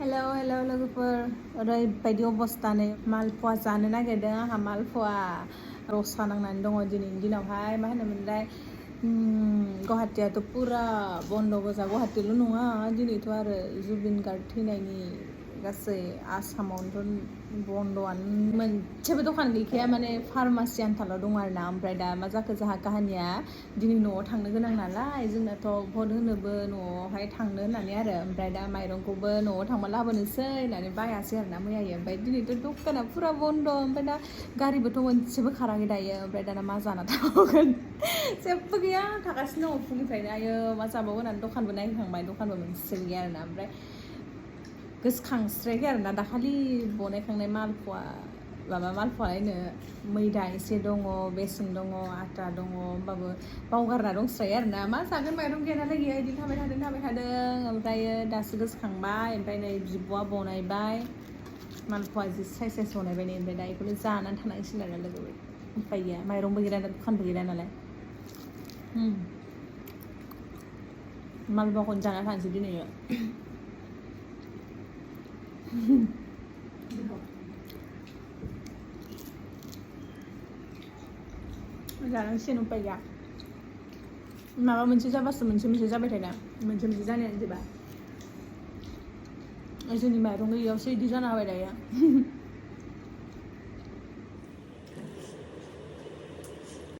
hello लोगोफोर ओरैबायदि अबस्था नै मालपुवा जानो नागिरदों आंहा मालपुवा रसा नांनानै दङ दिनैनि दिनावहाय मा होनोमोनलाय गुवाहाटीयाथ' पुरा बन्द गोजा गुवाहाटील' नङा दिनैथ' आरो जुबिन गार्ग थैनायनि गासै आसामावनो बन्द'आनो मोनसेबो दखान गैखाया माने फार्मासि आन्थाल' दं आरो ना ओमफ्राय दा मा जाखो जोंहा काहानिया दिनै न'आव थांनो गोनां नालाय जोंनाथ' भट होनोबो न'आवहाय थांनो होननानै आरो ओमफ्राय दा माइरंखौबो न'आव थांबा लाबोनोसै होननानै बायासै आरो ना मैयायो ओमफ्राय दिनैथ' दखाना पुरा बन्द' ओमफ्राय दा गारिबोथ' मोनसेबो खाराखै दायो ओमफ्राय दाना मा जाना थाबावगोन जेबो गैया थागासिनो दङ फुंनिफ्रायनो आयो मा जाबावगोन होननानै दखानबो नायखांबाय दखानबो मोनसे गैया आरो ना ओमफ्राय गोसोखांस्रायाखै आरो ना दाखालि बनायखांनाय मालपुवालायनो मैदा एसे दङ बेसन दङ आटा दङ होमबाबो बावगारना दंस्रायो आरो ना मा जागोन माइरं गैया नालाय गैया बिदिनो थाबाय थादों ओमफ्रायो दासो गोसोखांबाय ओमफ्राय नै बिब'आ बनायबाय मालपुवा जि साइस बनायबाय नै ओमफ्राय दा बेखौनो जानानै थानांसिगोन आरो लोगोफोर उफाय गैया माइरंबो गैया दखानबो गैया नालाय मालपुवाखौनो जाना थानोसै दिनै जानांसिगोन उपाय गैया माबा मोनसे जाबासो मोनसे जाबाय थायोना मोनसे जानायानो जोबा जोंनि माइरं गैयियावसो बिदि जाना होबाय दायो